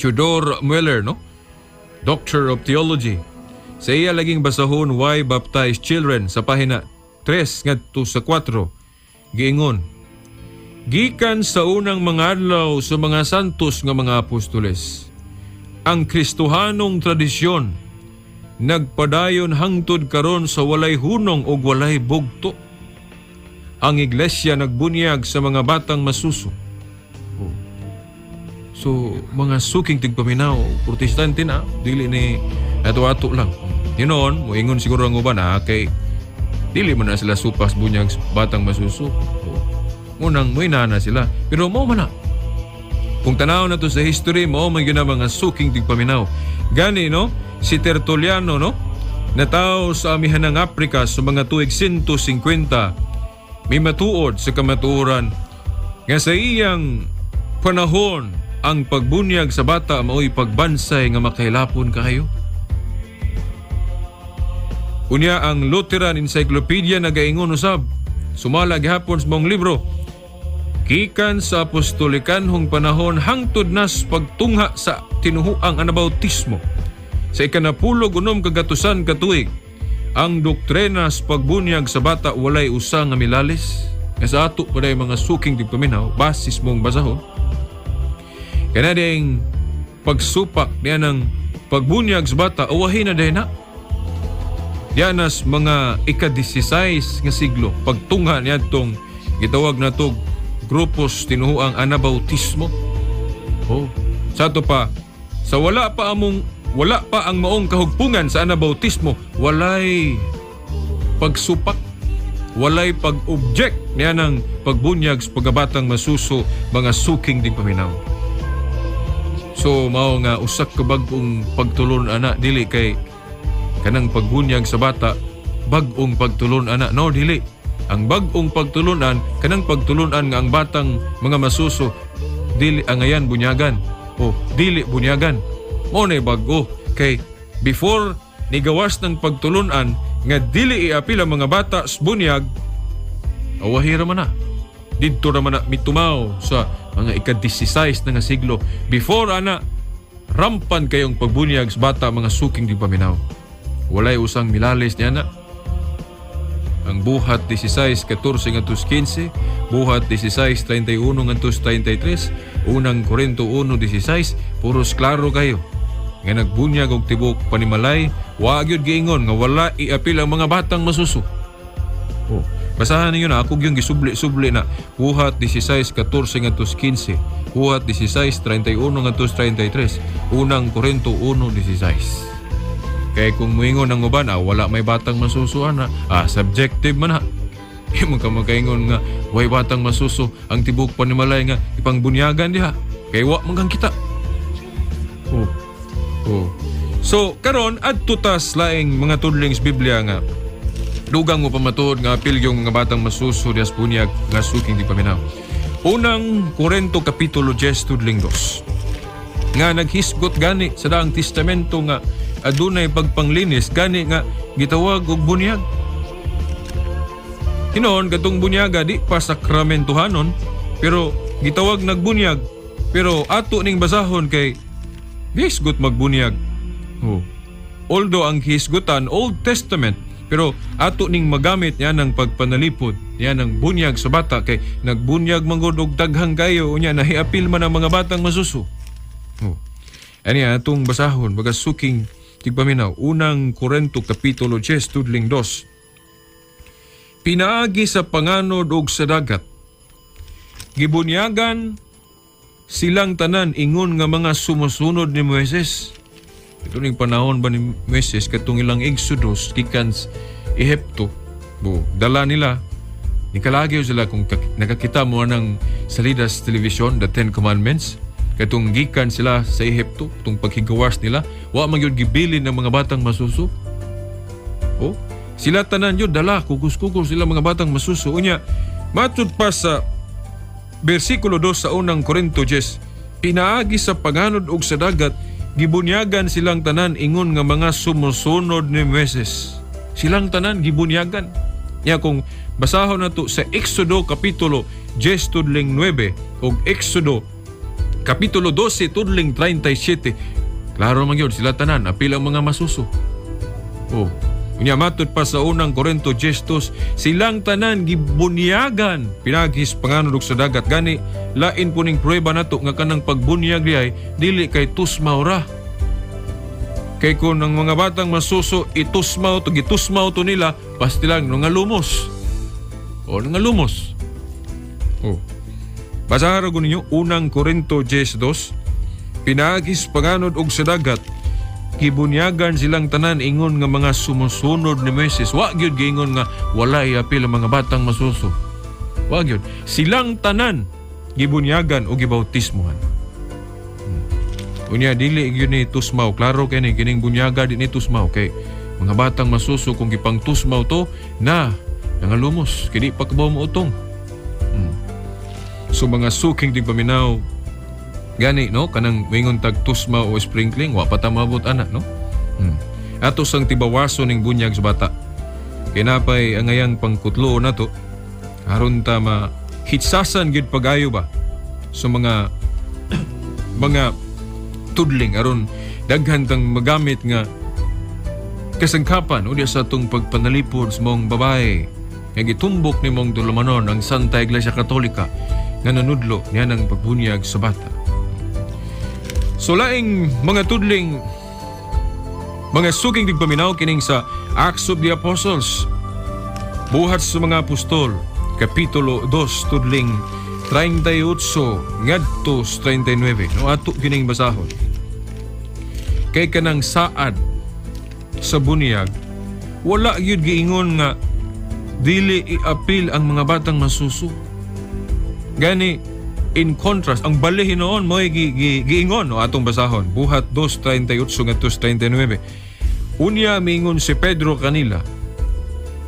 [SPEAKER 4] Theodore Mueller, no? Doctor of Theology. Sa iya laging basahon "Why Baptize Children" sa pahina 3 ngadto sa 4, giingon: Gikan sa unang mga adlaw sa mga santos nga mga apostoles, ang Kristohanong tradisyon nagpadayon hangtod karon sa walay hunong ug walay bugto. Ang iglesia nagbunyag sa mga batang masuso. Oh. So, mga suking tigpaminaw, Protestante na, dili ni ato-ato lang. Hinoon, moingon siguro ang uban ha, kay dili man na sila supas bunyag sa batang masuso. Oh. Munang moina na sila. Pero mao man na. Kung tanaw na to sa history, mao man gyud na mga suking tigpaminaw. Gani, no? Si Tertulliano, no? Natawo sa amihan ng Afrika sa mga tuig 150, may matuod sa kamatuoran nga sa iyang panahon ang pagbunyag sa bata mao'y pagbansay nga makailapon kayo. Unya, ang Lutheran Encyclopedia nagaingon usab, sumala gihapon sa maong libro, gikan sa apostolikanhong panahon hangtod nas pagtungha sa tinuhuang Anabautismo sa ikanapulog unom kagatusan ka tuig, ang doktrina sa pagbunyag sa bata walay usa nga milalis. Nga sa ato pa mga suking tigpaminaw, basis mong basahon. Kana ding pagsupak niya ng pagbunyag sa bata, awahin na din na. Dianas mga ika-16 nga siglo, pagtungha niya itong gitawag na to grupos tinuhuang Anabautismo. Oh, sa ato pa, sa wala pa ang maong kahugpungan sa Anabautismo, walay pagsupak, walay pag-object niya ng pagbunyag sa pagabatang masuso, mga suking di paminaw. So mao nga usak ka bag-ong pagtulon ana, dili kay kanang pagbunyag sa bata bag-ong pagtulon ana, no, dili. Ang bag-ong pagtulunan, kanang pagtulunan nga ang batang mga masuso dili angayan bunyagan o dili bunyagan. Mao na bag-o kay before nigawas ng pagtulunan nga dili iapil ang mga bata sa bunyag, awahira man na. Didto ra man na mitumaw sa mga ika-16 na nga siglo. Before ana, rampan kayong pagbunyag sa bata, mga suking di paminaw. Walay usang milalis niya na. Ang Buhat 16:14 ngadto 15, Buhat 16:31 ngadto 33, Unang Korinto 1:16, puros klaro kayo nga nagbunyag og tibok panimalay, wa gyud giingon nga wala iapil ang mga batang masuso. Oh, basahan ninyo na, ako yung gisubli-subli na. Buhat 16:14 ngadto 15, Buhat 16:31 ngadto 33, Unang Korinto 1:16. Kaya kung muingon ang uban, wala may batang masuso ana, subjective man ha. Imo ka makaingon nga way batang masuso ang tibok panimalay nga ipangbunyagan diha. Kay wa man kang kita. Oh. Oh. So karon, adto tas laing mga tudlings Biblia nga dugang mo pamatuod nga apil yung mga batang masuso diha sa bunyag nga suking di paminaw. Unang Korinto kapitulo 10 tudling 2. Nga naghisgot gani sa Daang Testamento nga adunay pagpanglinis gani nga gitawag og bunyag. Hinoon katong bunyaga di pa sakramentuhanon, pero gitawag nagbunyag, pero ato ning basahon kay hisgot magbunyag. Oh. Although ang hisgutan Old Testament, pero ato ning magamit niya ng pagpanalipod niya ng bunyag sa bata kay nagbunyag manggod og daghang kayo, unya nahiapil man ang mga batang masuso. Oh. Ani atong basahon, baga suking tigpaminaw, Unang Korinto kapitulo 10 tudling 2. Pinaagi sa panganod og sa dagat, gibunyagan silang tanan ingon nga mga sumusunod ni Moises. Ito ning panahon ba ni Moises, katong ilang Exodus gikan sa Ehipto. Bo, dala nila nikalagyo sila. Kung nakakita mo ng salida sa television, The Ten Commandments, katong gikan sila sa Ehipto, itong paghigawas nila, wa man gyud gibilin ng mga batang masuso. Oh, sila tanan yun dala, kukus-kukus sila mga batang masuso. Unya, matud pa sa bersikulo 2 sa Unang Korinto 10, pinaagi sa panganod ug sa dagat, gibunyagan silang tanan ingon nga mga sumusunod ni Moises. Silang tanan gibunyagan. Ya kung basahon nato sa Exodo kapitulo 10 tudling 9 ug Exodo kapitulo 12 tudling 37, klaro man gyud sila tanan apil ang mga masuso. Oh. Unya matud pa sa Unang Korinto 10:2, silang tanan gibunyagan pinaagi sa panganod sa dagat. Gani lain po ning pruweba nato nga kanang pagbunyag diay dili kay tusmaw ra. Kay kung ang mga batang masuso itusmaw to, gitusmaw to nila, pasti lang nangalumos. O nangalumos. Oh. Basahan ko ninyo Unang Korinto 10:2, pinaagi sa panganod og sa dagat, gibunyagan silang tanan ingon nga mga sumusunod ni Moises. Wa gyud giingon nga walay apil ang mga batang masuso. Wa gyud. Silang tanan gibunyagan o gibautismohan. Unya dili gyud ni tusmaw. Klaro kay ni kining bunyaga di ni tusmaw kay mga batang masuso kung gipang tusmaw to na nangalumos kay di pa kabaw mo utong. So mga suking tigpaminaw, gani no, kanang wingon tag tusmaw o sprinkling, wa pa ta maabot ana, no. Ato sang tibawaso ning bunyag sa bata. Kay napay angayang pangkutlo nato aron ta ma hitsasan gyud pagayo ba sa mga tudling aron daghan tang magamit nga kasangkapan o sa atong pagpanalipod sa mong babae nga gitumbok ni mong dulumanon ang Santa Iglesia Katolika nga nanudlo niya ng pagbunyag sa bata. So laing mga tudling, mga suking tigpaminaw, kining sa Acts of the Apostles, Buhat sa mga Apostol, Kapitulo 2, tudling 38 ngadto sa 39. No, ato kining basahon. Kay kanang saad sa bunyag, wala gyud giingon nga dili iapil ang mga batang masuso. Gani in contrast, ang bali hinuon mo'y giingon, no, atong basahon Buhat 2:38 ngadto sa 39. Unya mingon si Pedro kanila,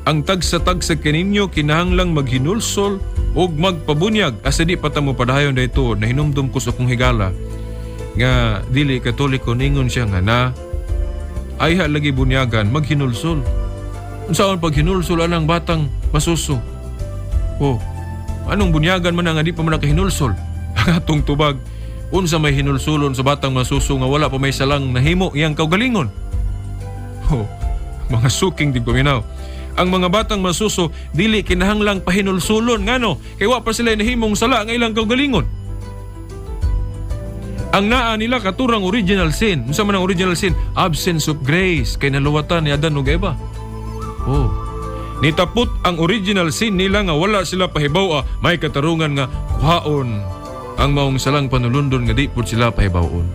[SPEAKER 4] "Ang tagsa-tagsa kaninyo kinahanglang maghinulsol ug magpabunyag." Asa di pa ta mo padayon dayto, nahinumdum ko sa akong higala nga dili Katoliko, ningon siya nga na ayha lagi bunyagan, maghinulsol. Unsaon paghinulsol anang batang masuso? Oh, anong bunyagan man nga di pa man nakahinulsol? Ang atong tubag, unsa may hinulsulon sa batang masuso nga wala pa may salang nahimo iyang kaugalingon? Oh, mga suking tigpaminaw. Ang mga batang masuso dili kinahanglang pahinulsulon, ngano? Kay wa pa sila nahimong sala nga ilang kaugalingon. Ang naa nila katurang original sin. Unsa man ang original sin? Absence of grace kay naluwatan ni Adan ug Eva. Oh. Nitapot ang original sin nila nga wala sila pahibaw may katarungan nga kuhaon ang maong salang panulundon nga di pud sila pahibawon.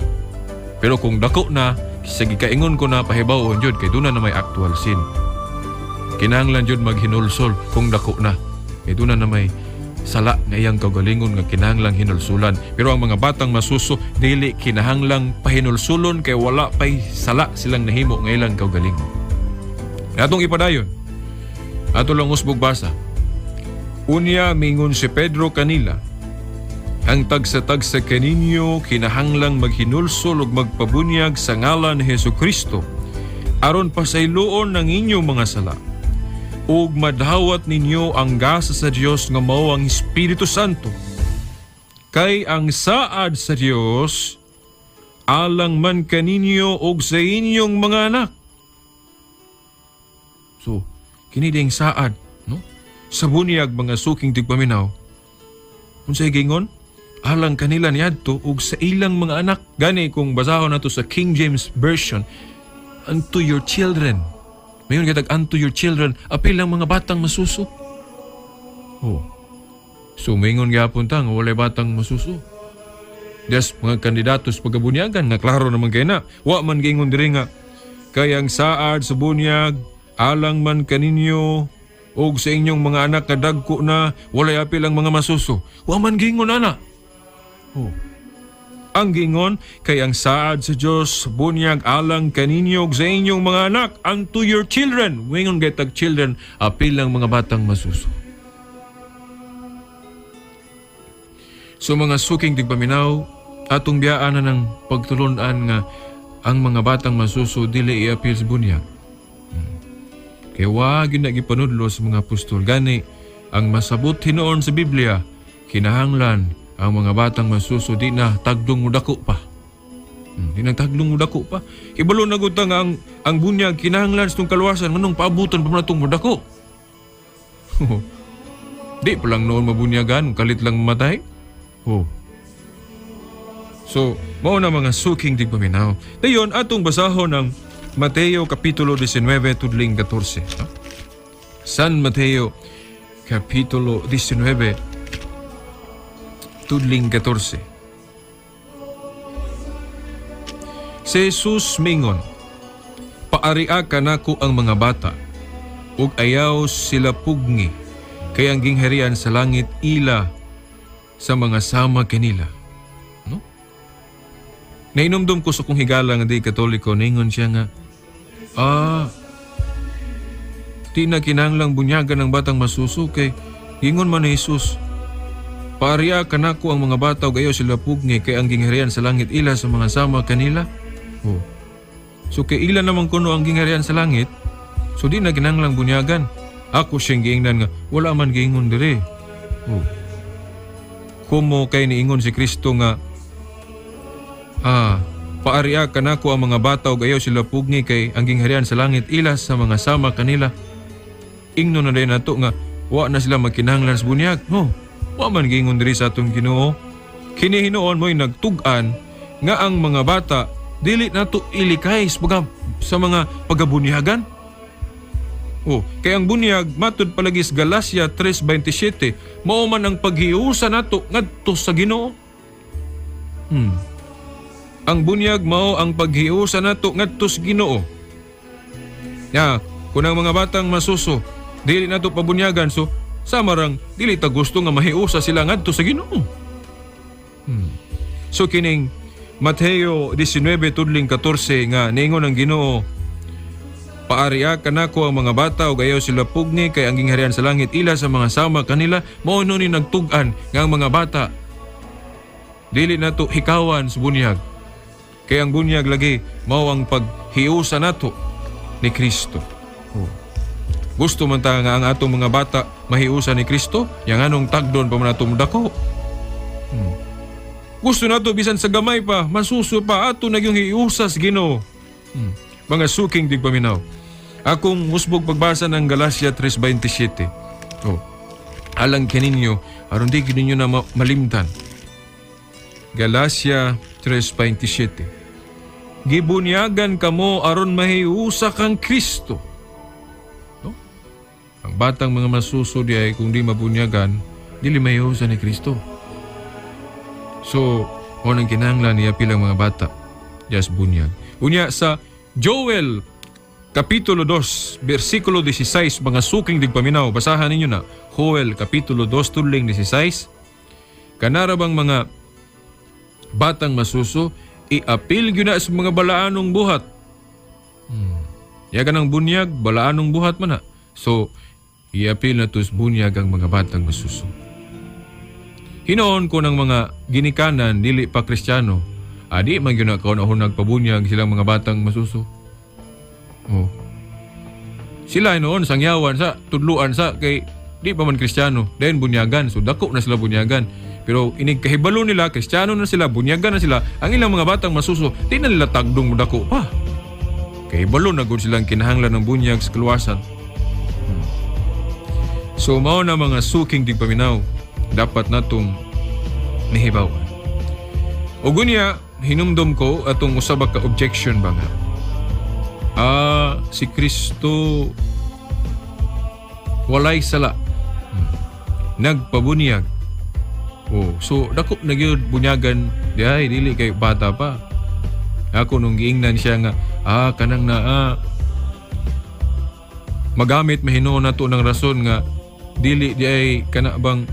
[SPEAKER 4] Pero kung dako na, sa gikaingon ko na pahibawon jud kay duna na may actual sin. Kinahanglan jud maghinulsol kung dako na. Kay duna na may sala nga iyang kaugalingon nga kinahanglang hinulsulan. Pero ang mga batang masuso dili kinahanglang pahinulsulon kay wala pay sala silang nahimo nga ilang kaugalingon. Atong ipadayon. Ato lang usbog basa. Unya mingon si Pedro kanila, "Ang tagsa-tagsa kaninyo kinahanglang maghinulsol ug magpabunyag sa ngalan ni Hesus Kristo aron pasayloon ng inyong mga sala ug madawat ninyo ang gasa sa Dios nga mao ang Espiritu Santo. Kay ang saad sa Dios alang man kaninyo ug sa inyong mga anak." So, kini ding saad, no? Sa bunyag, mga suking tigpaminaw. Unsay gingon? Alang kanila niadto ug sa ilang mga anak. Gani kung basahon nato sa King James Version, "unto your children." Mayon kitag "unto your children", apil ang mga batang masuso. Oh. So mingon gyapon ta nga walay batang masuso. Des mga kandidato sa pagkabunyagan nga klaro naman kay na. Wa man giingon diri nga kay ang saad sa bunyag alang man kaninyo og sa inyong mga anak nga dagko na, walay apil ang mga masuso. Wa man giingon ana. Oh. Ang giingon kay ang saad sa Dios bunyag alang kaninyo ug sa inyong mga anak, "unto your children." Wingon kay tag "children", apil ang mga batang masuso. So mga suking tigpaminaw, atong biyaan na ng pagtulunan nga ang mga batang masuso dili iapil sa bunyag. Kay wa gyud na gipanudlo sa mga apostol. Gani ang masabot hinuon sa Biblia, kinahanglan ang mga batang masuso di na tagdong dako pa. Di nagtaglong mo dako pa. Ibalo na gud ta nga ang bunyag kinahanglan sa tong kaluwasan, nganong paabuton pa man atong modako? Di pa lang noon mabunyagan, kalit lang mamatay. Oh. So, mao na, mga suking tigpaminaw. Dayon, atong basahon ang Mateo Kapitulo 19, tudling 14. Ha? San Mateo Kapitulo 19, tudling 14. Si Jesus mingon, "Paaria kanako ang mga bata, ug ayaw sila pugngi, kay ang gingharian sa langit ila sa mga sama kanila." No? Nainumdum ko sa kong higala nga di Katoliko, ningon siya nga, di na kinahanglang bunyagan ng batang masuso kay ingon man ni Jesus, "Paaria kanako ang mga bata ug ayaw sila pugngi, kay ang gingharian sa langit ila sa mga sama kanila." Oh. So kay ila naman kuno ang gingharian sa langit, so di na kinahanglang bunyagan. Ako siyang giingnan nga wala man giingon dire. Oh. Kumo kay niingon si Kristo nga "Paaria kanako ang mga bata ug ayaw sila pugngi, kay ang gingharian sa langit ila sa mga sama kanila." Ingno na din nato nga wa na sila magkinahanglan sa bunyag. No, wa man giingon diri sa atong Ginoo. Kini hinuon mo'y nagtug-an nga ang mga bata dili nato ilikay sa mga pagabunyagan. Oh, kay ang bunyag matud palagi sa Galacia 3:27, mao man ang paghiusa nato ngadto sa Ginoo. Ang bunyag mao ang paghiusa nato ngadto sa Ginoo. Ya, kung ang mga batang masuso dili nato pabunyagan, so sama rang dili ta gusto nga mahiusa sila ngadto sa Ginoo. So kining Mateo 19 tudling 14 nga niingon ang Ginoo, "Paaria kanako ang mga bata ug ayaw sila pugni, kay ang gingharian sa langit ila sa mga sama kanila," mao no ni nagtug-an nga ang mga bata dili nato hikawan sa bunyag. Kay ang bunyag lagi mao ang paghiusa nato ni Kristo. Oh. Gusto man ta nga ang atong mga bata mahiusa ni Kristo, yang anong tagdon pa man ato dako. Gusto nato bisan sa gamay pa, masuso pa, ato na yung hiusa sa Ginoo. Mga suking tigpaminaw. Akong usbog pagbasa ng Galacia 3:27. Oh. Alang kaninyo, aron di gyud ninyo na malimtan. Galacia 3:27. Gibunyagan kamo aron mahiusa kang Kristo. No? Ang batang mga masuso di ay kung di mabunyagan, dili mahiusa ni Kristo. So, mao nang kinahanglan niya pilang mga bata. Just bunyag. Unya sa Joel Kapitulo 2, versikulo 16, mga suking digpaminaw, basahan ninyo na. Joel Kapitulo 2, tuling 16. Kanara bang mga batang masuso, iapil gyud na sa mga balaanong buhat. Ya kanang bunyag, balaanong buhat man na. So, iapil na to sa bunyag ang mga batang masuso. Hinoon ko ng mga ginikanan dili pa Kristiyano, adi man gyud na kauna nagpabunyag silang mga batang masuso. Oh. Sila noon sangyawan sa tudluan sa kay di pa man Kristiyano, then bunyagan, so dako na sila bunyagan. Pero inig kahibalo nila, Kristiyano na sila, bunyagan na sila, ang ilang mga batang masuso, di na nila tagdong dako pa. Kahibalo na gud silang kinahanglan ng bunyag sa kaluwasan. So mao na, mga suking tigpaminaw, dapat natong nahibawan. O gunya, hinumdum ko atong usaba ka objection ba nga. Si Kristo walay sala. Nagpabunyag. Oh, so dako na gyud bunyagan diay, dili kay bata pa. Ako nung giingnan siya nga kanang naa magamit mahinuon nato ng rason nga dili di ay kana bang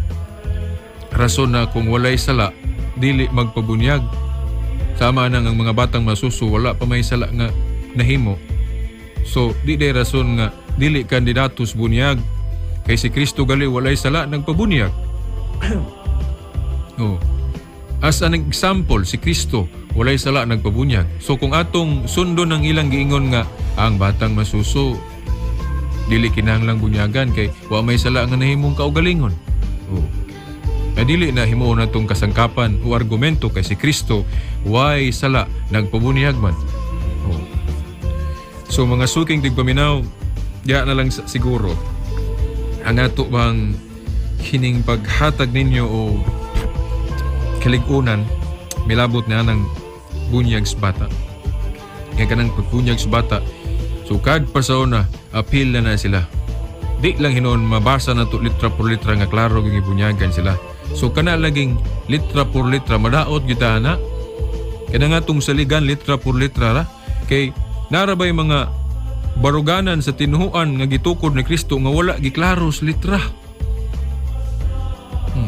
[SPEAKER 4] rason na kung walay sala dili magpabunyag. Sama nang ang mga batang masuso, wala pa may sala nga nahimo. So di day rason nga dili kandidato sa bunyag kay si Kristo gali walay sala, nagpabunyag. Oh. As an example, si Kristo walay sala, nagpabunyag. So kung atong sundon ang ilang giingon nga ang batang masuso dili kinahanglang bunyagan kay wa may sala nga nahimong kaugalingon. Oh. Nga dili na himuon natong kasangkapan o argumento kay si Kristo way sala, nagpabunyag man. Oh. So mga suking tigpaminaw, diha na lang siguro ang ato bang hining paghatag ninyo o kalig-unan milabot na ng bunyag sa bata. Nga kanang pagbunyag sa bata, sukad pa sa una, apil na na sila. Di lang hinuon mabasa na to litra por litra nga klaro ging ibunyagan sila. So kana laging litra por litra madaot gyud na. Kana nga tong saligan litra por litra ra kay narabay mga baruganan sa tinuhuan nga gitukod ni Kristo nga wala giklaro sa litra.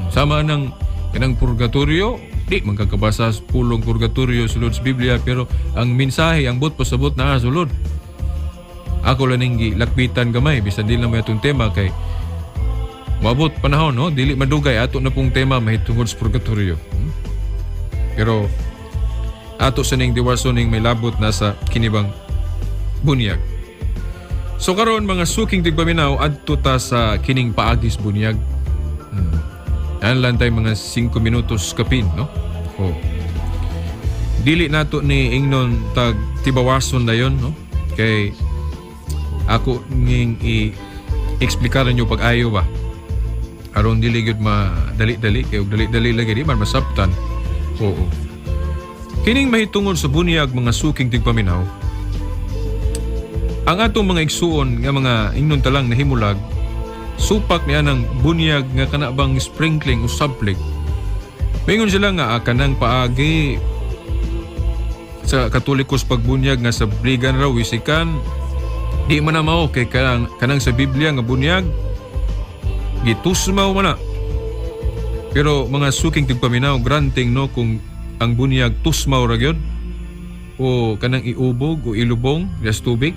[SPEAKER 4] Sama nang kanang purgatorio, di man kakabasa sa pulong purgatorio sulod sa Biblia, pero ang mensahe, ang buot pasabot naa sulod. Ako lang ning gilakbitan gamay bisan di lang may atong tema kay moabot panahon, no, dili madugay ato na pong tema mahitungod sa purgatorio. Pero ato sa ning diwason ning may labot na sa kinibang bunyag. So karon, mga suking tigpaminaw, adto ta sa kining paagis bunyag. Yan lang tayo mga 5 minutos kapin, no? Oh. Dili nato ni ingnon tag tibawason na yon, no? Kay ako ning i-explicar ninyo pag-ayo ba. Aron dili gyud madali-dali kay og dali-dali lagi di man masabtan. Oo. Kining mahitungod sa bunyag, mga suking tigpaminaw, ang atong mga igsuon nga mga ingnon talang nahimulag, supak niya ng bunyag nga kana bang sprinkling o sablik. Mingon sila nga kanang paagi sa Katolikos pagbunyag nga sa bligan raw wisikan, di man na mao kay kanang sa Biblia nga bunyag gitusmaw man na. Pero mga suking tigpaminaw, granting no kung ang bunyag tusmaw ra gyud o kanang iubog o ilubong sa tubig.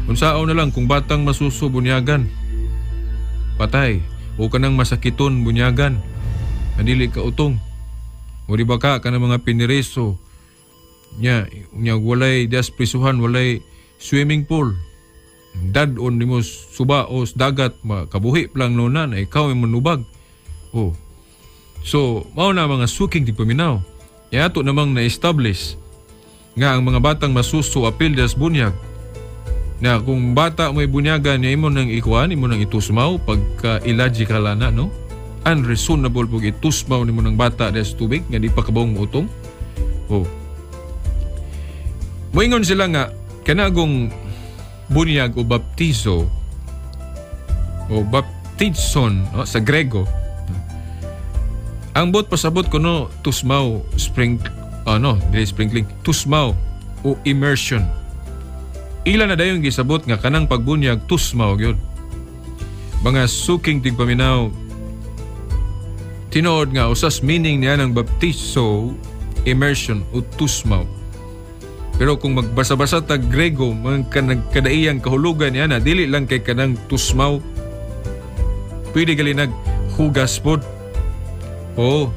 [SPEAKER 4] Unsaon na lang kung batang masuso bunyagan, patay, o kanang masakiton bunyagan, adili ka utong. O di ba ka kanang mga pinireso nya nya walay das prisuhan, walay swimming pool, dad-on nimo suba o dagat, makabuhi lang no na ikaw ay manubag. Oh, so mao na, mga suking tigpaminaw, ya ato namang na-establish nga ang mga batang masuso apil das bunyag, na kung bata mo bunyagan niya, imo nang ikuan, imo nang itusmaw pagka illogical na, no, unreasonable pag itusmaw nimo ng bata des tubig nga di pa kabawong utong. Oh, moingon sila nga kanagong bunyag o baptizo o baptizon, no, sa Grego, ang buot pasabot kuno tusmaw, spring ano dili sprinkling, tusmaw o immersion. Ila na dayon gisabot nga kanang pagbunyag tusmaw gyud. Mga suking tigpaminaw, tinuod nga usas meaning niya ng baptizo, immersion o tusmaw. Pero kung magbasa-basa tag Grego, mga kadaiyang kahulugan niya na dili lang kay kanang tusmaw. Pwede gali naghugas pod. Oo.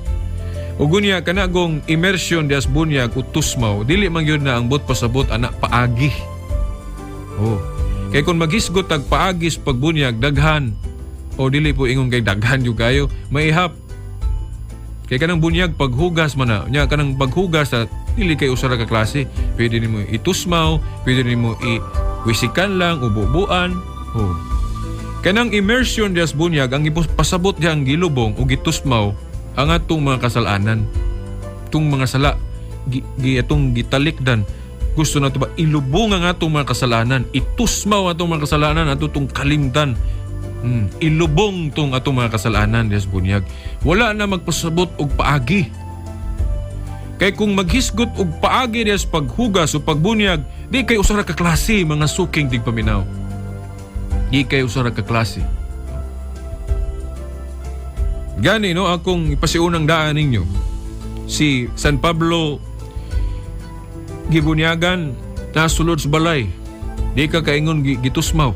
[SPEAKER 4] Ug unya kanagong immersion dias bunyag o tusmaw, dili man gyud na ang buot pasabot ana paagi. Oh. Kay kung maghisgot tag paagis pagbunyag, daghan o dili po ingon kay daghan yung kayo, maihap. Kay kanang bunyag paghugas man na, nya kanang paghugas sa dili kay usa ra ka klase. Pwede nimo itusmaw, pwede nimo i wisikan lang o bubuan. Oh. Kanang immersion dias bunyag, ang ipasabot diya ang gilubong o gitusmaw ang atong mga kasalanan. Tung mga sala gi, gi atong gitalikdan, gusto na to ba ilubong ang atong mga kasalanan, itusmaw atong mga kasalanan, ato tong kalimtan. Ilubong tong atong mga kasalanan dias bunyag. Wala na magpasabot og paagi. Kay kung maghisgot og paagi dias paghugas o pagbunyag, di kay usa ra ka klase, mga suking tigpaminaw. Di kay usa ra ka klase. Gani no akong ipasiunang daan ninyo si San Pablo gibunyagan nasulod sa balay. Di ka kaingon gitusmaw.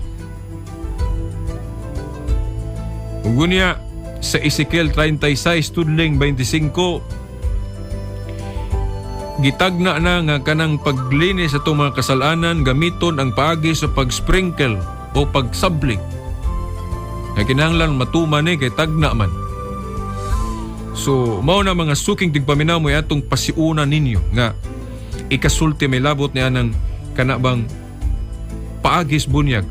[SPEAKER 4] Ug unya sa Ezekiel 36 tudling 25, gitagna na nga kanang paglinis sa itong mga kasalanan gamiton ang paagi sa pag-sprinkle o pagsablik. Nga kinahanglan matuman ni kay tagna man. So, mao na, mga suking tigpaminaw, mo atong pasiuna ninyo nga ikasulti may labot niya ng kana bang paagis bunyag,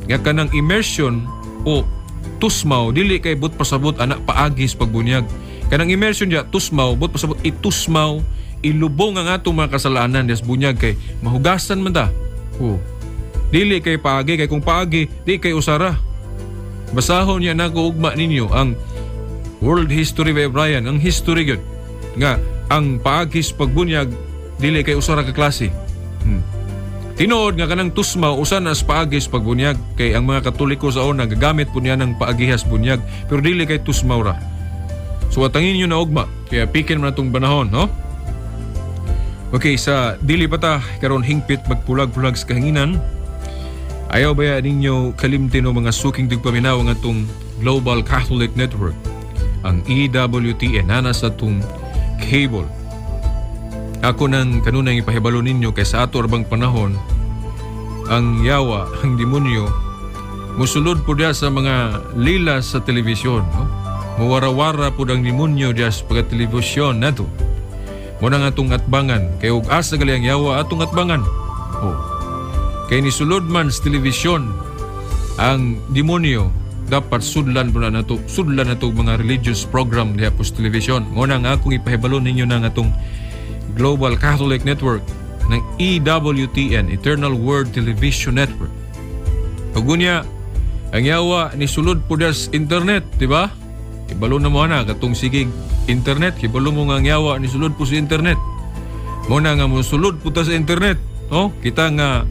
[SPEAKER 4] nga kanang immersion o tusmaw dili kay but pasabot ana paagis pagbunyag. Kanang immersion diya, tusmaw, but pasabot itusmaw, ilubong ang atong mga kasalanan des bunyag kay mahugasan man ta. Oh. Dili kay paagi, kay kung paagi di kay usara. Basahon niya nako ugma ninyo ang World History by Brian, ang history gyud nga ang paagis pagbunyag dili kay usara ka klase. Tinuod nga kanang tusmaw usa na sa paagis pagbunyag, kay ang mga Katoliko sa una gagamit po niya ng paagihas bunyag, pero dili kay tusmaw ra. So atangin niyo na ugma kaya pikin man atong panahon, no? Okay, sa dili pa ta karon hingpit magpulag-pulag sa kahanginan. Ayaw baya ninyo kalimtin o mga suking tigpaminaw ang atong Global Catholic Network, ang EWTN, nana sa atong cable. Ako nang kanunay ipahibalo ninyo kay sa ato bang panahon, ang yawa, ang demonyo, musulod po diya sa mga lila sa telebisyon. No? Muwarawara po ang demonyo diya sa pagka-telebisyon nato. Muna nga atong atbangan, kay ug asa gali ang yawa, atong atbangan. Oh. Kay nisulod man sa telebisyon ang demonyo, dapat sudlan po na nato, sudlan nato mga religious program diha po sa telebisyon. Muna nga akong ipahibalo ninyo na nga atong Global Catholic Network ng EWTN, Eternal Word Television Network. Pag unya, ang yawa ni sulod po sa internet, di ba? Ibalo na mo na, katong sigig internet, kibalo mo nga ang yawa ni sulod po sa internet. Mo na nga mo sulod po ta sa internet, no? Kita nga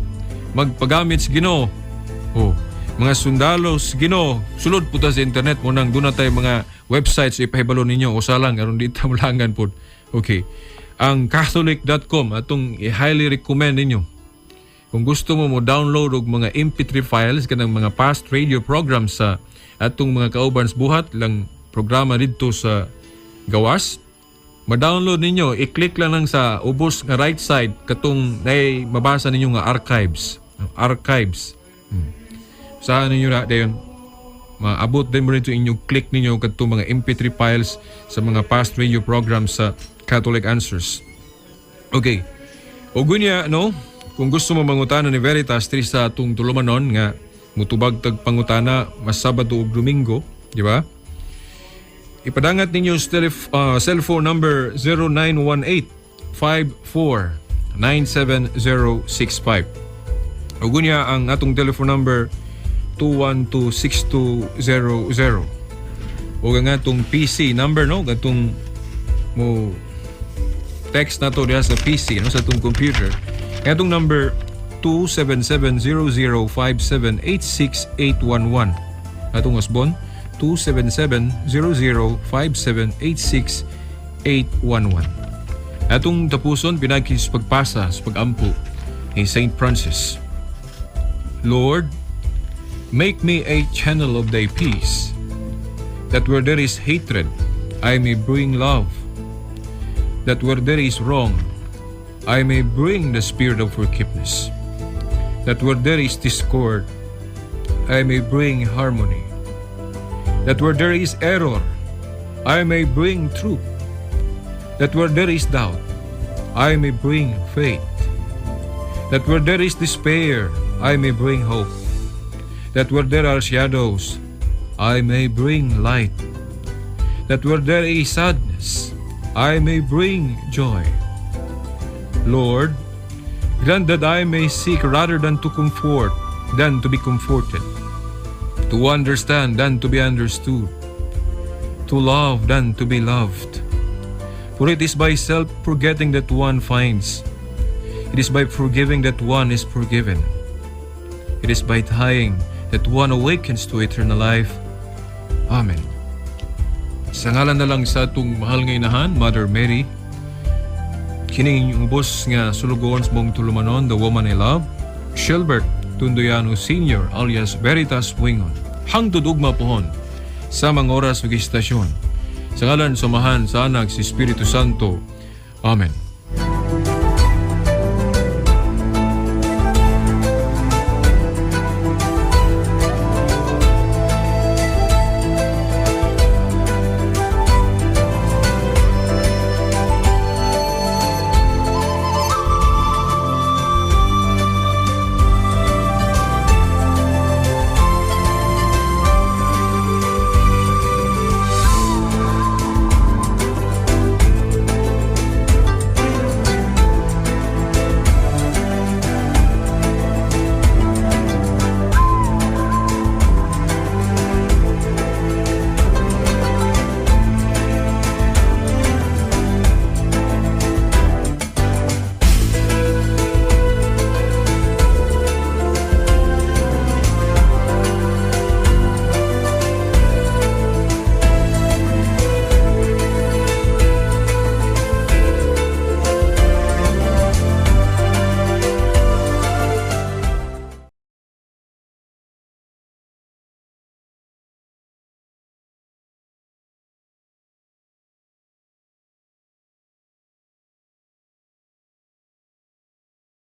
[SPEAKER 4] magpagamit sa Ginoo. Oh, mga sundalo sa Ginoo, sulod po ta sa internet mo nang doon na tayo mga websites ipahibalo ninyo usa lang aron di ta mulangan pod. Okay. Ang catholic.com atong i-highly recommend ninyo. Kung gusto mo mo download og mga MP3 files kanang mga past radio programs sa atong mga kauban sa buhat lang programa didto sa gawas, ma-download ninyo, i-click lang lang sa ubos nga right side katong nay mabasa ninyo nga archives. Archives. Saan ninyo na dayon maabot din mo rito inyong click ninyo kadtong mga MP3 files sa mga past radio programs sa Catholic Answers. Okay. O gunya, no? Kung gusto mo mangutana ni Veritas diri sa atong tulumanon nga mutubag tag pangutana mas Sabado ug Domingo, di ba? Ipadangat ninyo sa cellphone number 0918 54 97065. O gunya ang atong telephone number 212-6200. O ang atong PC number, no? Katong mo text na to diha sa PC, no? Sa atong computer. Ang atong number 277-0057-86811. Atong usbon 277-0057-86811. Atong tapuson pinaagi sa pagpasa sa pagampo ni Saint Francis. Lord, make me a channel of thy peace, that where there is hatred, I may bring love, that where there is wrong, I may bring the spirit of forgiveness, that where there is discord, I may bring harmony, that where there is error, I may bring truth, that where there is doubt, I may bring faith, that where there is despair, I may bring hope, that where there are shadows, I may bring light, that where there is sadness, I may bring joy. Lord, grant that I may seek rather than to comfort than to be comforted, to understand than to be understood, to love than to be loved. For it is by self-forgetting that one finds. It is by forgiving that one is forgiven. It is by dying that one awakens to eternal life. Amen. Sa ngalan na lang sa atong mahal nga inahan, Mother Mary, kining inyong ubos nga sulugoon sa buong tulumanon, the woman I love, Shilbert Tundoyano Sr. alias Veritas Wingon. Hangtod ugma pohon sa mga oras ug istasyon. Sa ngalan sa Amahan, sa Anak, sa Espiritu Santo. Amen.